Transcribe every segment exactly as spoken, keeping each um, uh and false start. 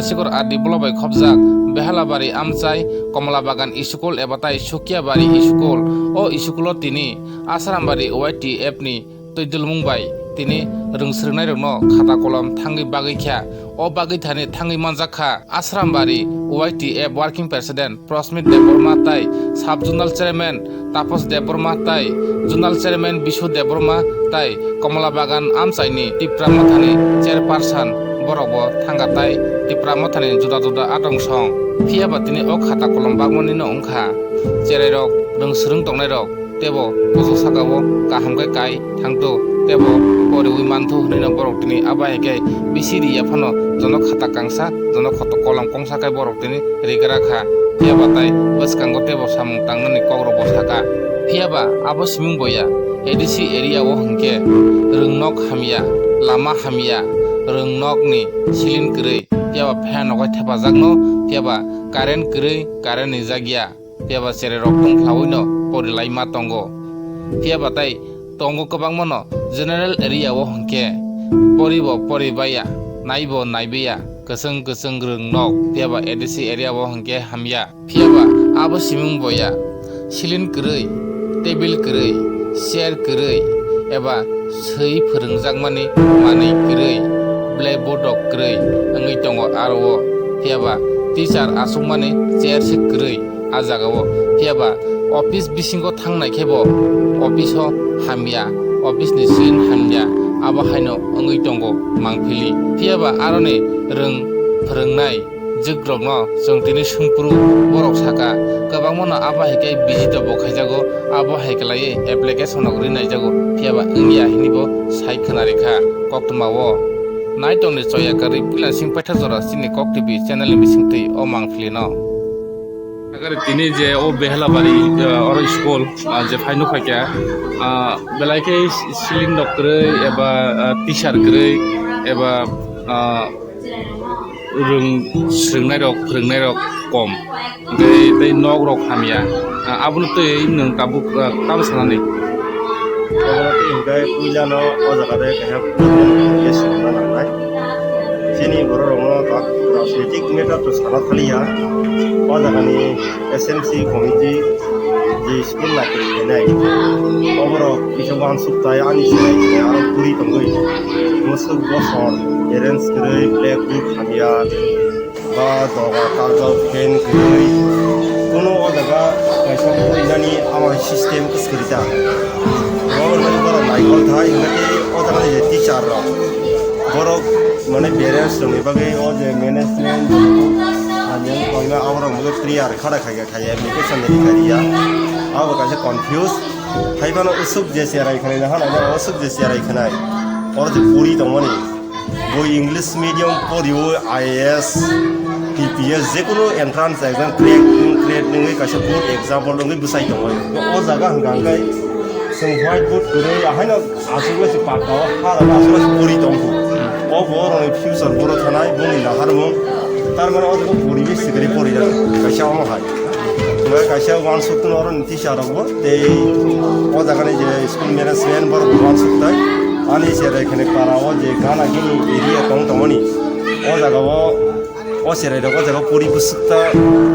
Sikor R D block bai khopjak Behalabari Amchai Komla Bagan School eba tai Sukiabari School. O school o tini Asrambari Y T F ni twidulmung bai tini rwng swrwngnairokno khata kolom thangwi bagwi kha. O bagwi thani thangwi manjak kha Asrambari Y T F Working President Prosmit Debbarma tai Sub Zonal Chairman Tapos Debbarma tai Zonal Chairman Bishu Debbarma tai Komla Bagan Amchaini Tipra Mothani Chairperson borokbo thangkha tai Tipra Mothani juda juda atong song. Phiya ba tini o khata kolom bagmani no wngkha. Cherairok, rwng swrwng tongnairok tebo kuchuk sakao kaham khe kai thangto, tebo poriwi manthu hwnwi no borok tini abo hai khe bisi ri ya phano jono khata kangsa, jono khoto kolom kongsa khe borok tini rigra kha. Phiya ba tai bwskango tebo samung tangnani kokrokbo saka. Phiya ba abo siming boya A D C area o hwnkhe rwngnok hamya, lama hamya, rwngnokni silin kwrwi, phiya ba phan rok bai thepajakno, phiya ba current kwrwi, current ni jakya. Phiya ba cherairok tongkhlawi no pori lai ma tongo. Phiya ba tai tongo kwbangma no general area o hwnkhe pori bo pori baiya, nai bo nai baiya, kwchwng kwchwng rwng nok, phiya ba A D C area o hwnkhe hamya. Phiya ba abo siming boya, silin kwrwi, table kwrwi, chair kwrwi, eba swi phwrwngjakmani manwi kwrwi, blackboard rok kwrwi wngwi tongo aro o. Phiya ba teacher achukmani chair se kwrwi. A jagao. Phiya ba office bisingo thangnai khe bo office o hamya, office ni scene hamya, abo haino wngwi tongo mangpili. Phiya ba aroni rwng phwrwngnai jwkrokno chwng tini sungpru borok saka, kwbangmano abo hai khe visit bo khaijago, abo hai khlaiwi application rok rinaijago, phiya ba wngya hinwi bo sai khwna rikha koktwmao. Naitongni choya kwrwi puila sing paitha jora chini Kok T V channel ni bisingtwi o mangpili no. Agari tini je o Behalabari, ah, oro school, ah, je phai nukha khe, ah, belai khe silin rok kwrwi eba, ah, teacher kwrwi eba, ah, rwng swrwngnairok, phwrwngnairok kom. Tei, tei nok rok hamya. Ah, abono twi nwng tabuk, ah, tamo sanani? Obono twi hwnkhe puilano o jaga de kaisa problem khe swrwngna nangnai. Chini borok rokno tak rajnitik matter to sana thaliya. O jagani S M C committee je school naikhe khainai. Oborok kisa uansuk tai ani sinai sinai aro puri tongwi. Mwswk bosor arrange kwrwi blackboard hamya. Ba doga tarjak fan kwrwi. Kuno o jaga kaisa porinani ama system kwswrwi ta. Government borok naikol thai hwnkhe tei o jaga ni je teacher rok borok mane parents rokni bagwi o je management hamya koima aborok bagwi prayer khara khaiya khaiya application rikha riya. Abo kaisa confuse. Hai phano usuk je cherai khwnai na hwnai na usuk je cherai khwnai. Oro je puri tongmani. Bo English medium poriwi I A S, T P S, jekunu entrance exam crack, crack nungwi kaisa good example nungwi bwsai tongwi. O jaga hwnka hwnkhe chwng whiteboard kwrwi ahaino aswk se pakka o ha jaga aswk se pori tongkhu. O borokni future boro thanai bongni naharmung. Tar mane o jaga poriwi sikri pori jaga kaisa omo hai. Hwnba kaisa uansuk tong oro ni teacher rok bo tei o jaga ni je school management borok bo uansuk tai ani cherai khani para o je gana gini area tong tongmani o jaga o o cherai rok o jaga pori bwswk ta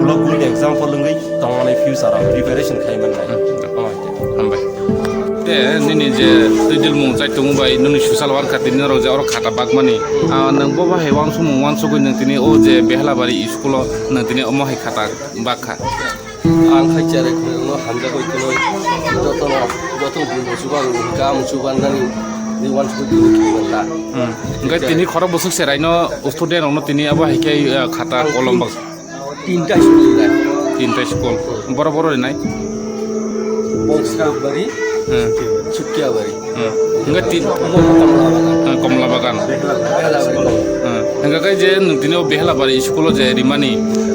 ulo good example wngwi tongmani future o preparation khai mannai. Hambai. Te nini je twijlmung chaitung bai nini social worker tini norok je oro khata bakmani, ah, nwng bo bahai uansukmung uansugwi nwng tini o je Behalabari school o nwng tini omo hai khata bakha. Ang khai cherai khwlwirokno hamjakwi khwnwi jotono, joto buino chubago, hwnkhe amung chubanani tei uansukwi khwnwi khwlwirokno ta. Hmm. Hwnkhe tini khorok bwswk cheraino student rokno tini abo hai khe, eh, khata kolom bak. Tinta school rinai. Tinta school. Boro boro rinai? Bongsrabari, hmm. Chukkiabari. Hmm. Hingke ti- Omo Komla Bagan. Hmm, Komla Bagan. Behalabari. Hmm. Hingke kai je nwng tini o Behalabari school o je rimani,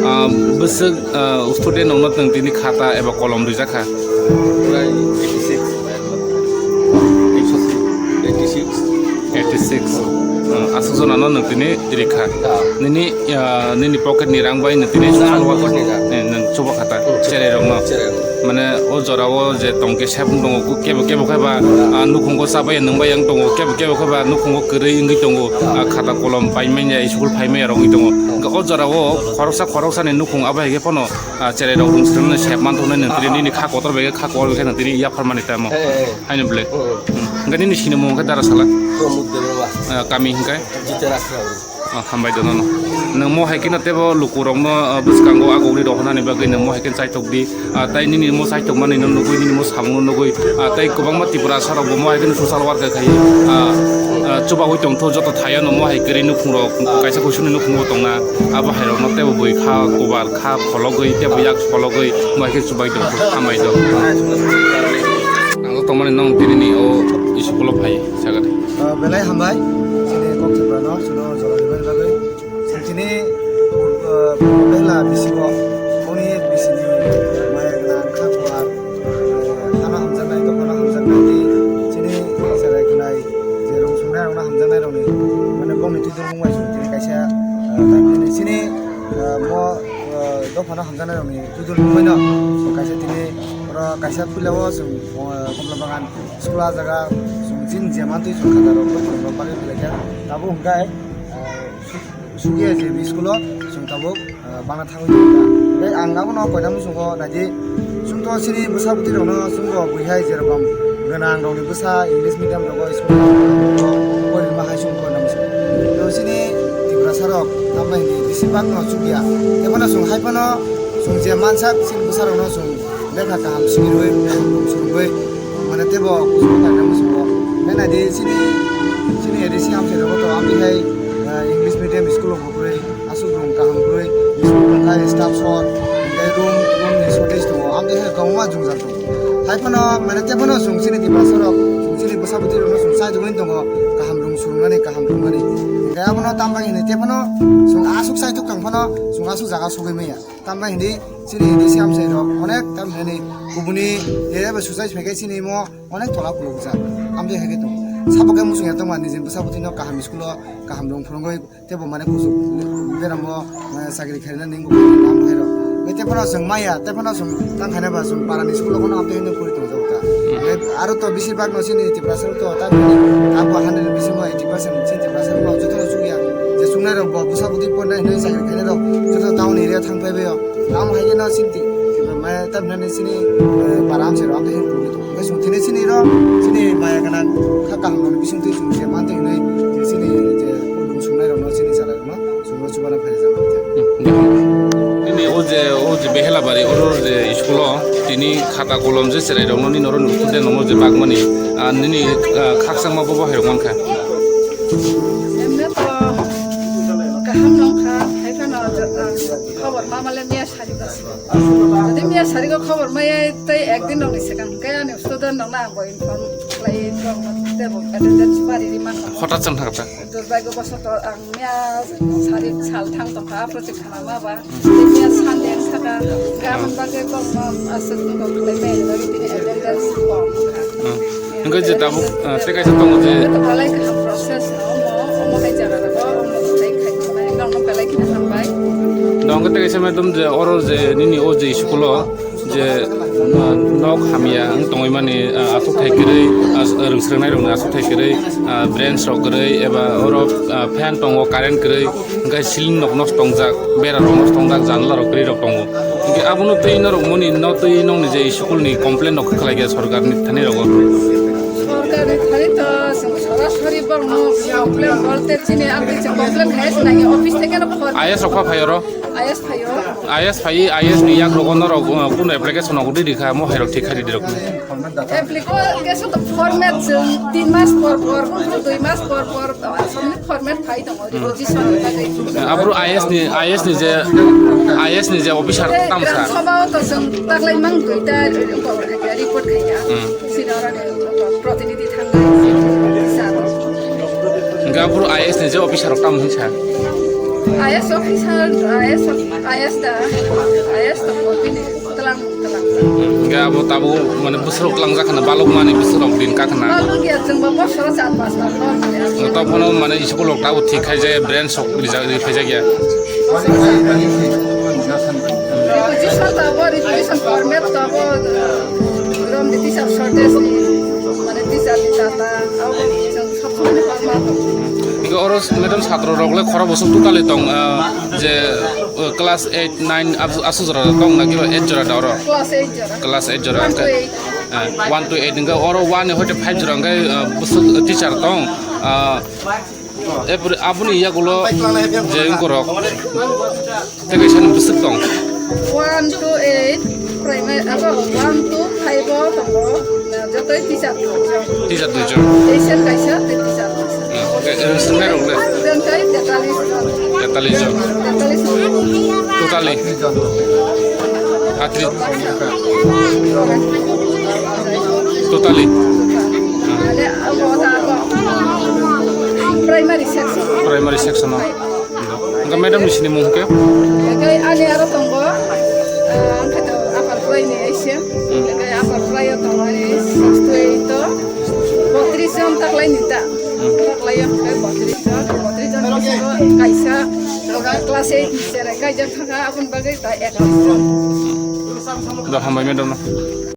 ah, bwswk, ah, student rokno nwng tini khata eba kolom rijakha? Prai eighty six. Eighty six. Eighty six. Hmm, aswk jona no nwng tini rikha. Ah. Nini, ah, nini pocket ni rang bai nwng tini Na, social worker, pocket ni rang. Eh, nwng chuba khata, Hmm. cherai rok no. Cherai rok. Mane o jora o je tong khe sep wng tongo, kebo, kebo khe ba, ah, nukhungo chabai nwng bai wng tongo, kebo, kebo khe ba nukhungo kwrwi wngwi tongo, ah, khata kolom pai manya, school phai manya rok wngwi tongo. Hwnkhe o jora o khoroksa, khoroksa ni nukhung abo hai khe phano, ah, cherai rok nwng srwngno sep man thoknai nwng tini nini kha kotor bai khe kha kotor bai khe nwng tini yaphar mani tamo. Eh, eh, eh. Haino bwle. Hmm. Hmm. Hwnkhe nini sinimung khe dara sala? Pramod Debbarma. Ah, kami hwnkhe? Jitera Khrao. Ah, hambai dono no. Nwng mo hai kheno tebo lukurokno, ah, bwskango agogri rohornani bagwi nwng mo hai kheno chaitok di. Ah, tai nini mo chaitok mani no nugwi, nini mo samung no nugwi. Ah, tai kwbangma Tiprasa rok bo mo hai kheno social work khai. Ah, ah, chubawi tongtho joto thaio no mo hai kwrwi nukhung rok, kaisa kuisuni nukhung bo tongna. Abo hai rok no tebo bui kha, kobar kha, phologwi, tebo yak phologwi, mo hai khe chubai tongtho, hambai do. Ang tongmani nong tini ni o school o phai. Sagari. Ah, belai hambai, chini kok Tripura no, chwngno jora rwmani bagwi. Chwng chini, ah, bela bisingo, boni bisini maya gwnang kha kuar, ah, hano hamjaknai, dophano hamjaknai, chini cherai khwnai, je rung sungnai rokno hamjaknai rokni, mane bongni twi dungmung bai chwng chini kaisa, ah, chini, ah, mo, ah, dophano hamjaknai rokni twi dungmung bai no, chwng kaisa tini, oro kaisa puila o chwng, ah, Komla Bagan. School ah jaga chwng chini je mantwi chwng khatarok bai chwng rok bagwi phaikha. Tabuk hwnkhe, ah, su-, sugiya je B school o chwng tabuk, ah, bana thangwi tongkha. Tei ang abono koina muchungo naidi chwngto chini bwsa bwtwi rokno chwngbo buihai jerokom gwnang rokni bwsa English medium rogo school o porilma hai chwng koina muchungo. To chini Tiprasa rok tambai hwnwi bisi bagno chukya. Tei bono chwng hai phano chwng je mansak chini bwsa rokno chwng lekha kaham simi rwui, kaham rung simi rwui, mane teibo kuchuk kainai muchungo. Tei naidi chini, chini A D C hamchai rogo to amtwi hai, ah, English medium school rok bo kwrwi, aswk rung kaham kwrwi, school tongkha staff sor, tei room, room ni shortage tongo, amtwi hai kwbangma jwngjal tongo. Hai phano mane tei phano chwng chini Tiprasa rok, chwng chini bwsa bwtwi rokno chwng chaitukgwi tongo, kaham rung swrwngnani, kaham rwngmani. Hwnkhe abono tambai hwnwi tei phano chwng aswk chaituk tong phano chwng aswk jaga sogwi manya. Tambai hwnwi chini A D C hamchai rok onek tam hwnwi kubuni area bai suchai phaikhe chini imo onek tola khulukjak. Amtwi hai khe tongo. Sabo khe muchung ya tongma nijini bwsa bwtwino kaham school o kaham rung phwrwngwi teibo mane kuchuk beramo, mane chakri khaina ningbo kaham hai rok. Tei phano chwng maya, tei phano chwng tang khaina ba chwng para ni school o phano amtwi hwnwi pori tongjago ta. Hmm. Tei aro to bisi bagno chini Tiprasa rok to ta abo hundred ni bisingo eighty percent chini Tiprasa rok jotono chukya. Je chuknai rok bo bwsa bwtwi pornai hwnwi chakri khainai rok joto town area thang phaibaio. Tamo hai no sinti, mane tam hinani sini, eh, para amchai rok amtwi hwnwi pori tongo. Hwnkhe chwng thini sini ro, sini maya gwnang kha kaham rokni bisingtwi chwng je mantwi hwnwi je sini je khulum sungnai rokno sini chwla rokno chwngno chubana phai rijak. Hmm, nini o je, o je Behelabari oro je school o tini khata kolom je cherai rokno nini oro nukhung de nomo je bagmani, ah, nini, ah, khakchangma bobo hai rok mankha. Emne to kaham nongkha, hai phano, ah, khobor ma male miya sari basi. Jodi miya sari ko khobor maya tei ekdin rokni swkang hwnkhe ani student rokno ang bo inform khlai tong tebo attendance bari ri man. Hothat chwng thangkha. Durbai ko boso to ang miya sari sal thang tongkha project khana ma ba. Tei miya Sunday wngkha ka, gabon bagwi kokno aswk wngkha khlai maya ni bagwi tini attendance kom wngkha. Hmm. Hwnkhe je tabuk, ah, tei kaisa tongo je. Belai kaham process no, omo, omo hai jaga rogo, omo tei khai tongmani, nokno belai kheno hambai. Da hwnkhe tei kaisa maidum je oro je nini o je school o je, ah, nok hamya wng tongwi mani, ah, aswk thai kwrwi, ah, rwngsrwngnai rokni aswk thai kwrwi, ah, bench rok kwrwi eba oro, ah, fan tongo, current kwrwi. Hwnkhe ceiling rok nosto wngjak, bera rok nosto wngjak, janla rok kwrwi rok tongo. Hwnkhe abono twi norok moni no twi nokni je school ni complain rok khlai kha sorkar ni thani rogo. Sorkar ni thani to chwng sorasori borok no complain bolte chini amtwi chwng complain hai se nai office theke no khor. I A S rok pha phai oro? I A S phaio. I A S phai, I A S ni yak rogo norok, uh, kun application rok ri rikha, mo hai rok thik khai ri rok. Application to format chwng tin mas por por, dui mas por por, asomni format phai tongo, requisition ni bagwi. Abro I A S ni, I A S ni je, I A S ni je officer tamo sa? Gram Sabha o to chwng taklai mang duita report khai ya. Hmm. Sini oro ni protinidhi thang sa. Hwnkhe abro I A S ni je officer rok tamo hinsa? I A S officer, I A S, I A S da, I A S to bini. Tlang, tlang. Hingke abo tabuk mane bwswk langjak khna balok mani bwswk rok din kha khna. Balok ya, chwng bo bosoro char pas ta kor ya. Tei phano mane school rok tabuk thik khai je brain sok rijak ri phai jak ya. Requisition ta bo, requisition format ta bo, rom di teacher shortage ni, mane teacher ni ta ta, abo chwng sob somoi ni palma. Hingke oro madam satro rok le khoro bosong totally tong, ah, je, ah, class eight, nine, asu jora tong na kiba eight jora da oro? Class eight jora. Class eight jora. One to eight. Ah, one to eight hingke oro one ni hoite five jora hingke, ah, bwswk teacher tong, ah, epre aboni yagulo je wngkorok tei kaisa ni bwswk tong. One to eight primary, abo one to five o tongo, jotoi teacher. Teacher duijon. Teacher kaisa, tei teacher kaisa. Ah, okay, eh, student rok le? Student kai tetalis jon. Tetalis jon. Tetalis jon. Totally? Atri. Totally? Mane, abo da, abo primary section. Primary section o. Hingke madam ni sini mung hingke? Hingke ani aro tongo, ah, hingke to upper primary ni aise. Hingke upper primary o tongo ani six to eight o. Botris jon taklai ni ta. Taklai o hingke botris jon, botris jon ni bisingo kaisa class eight ni cherai kaijak thangkha, aboni bagwi ta ekatris jon. Do hambai madam no.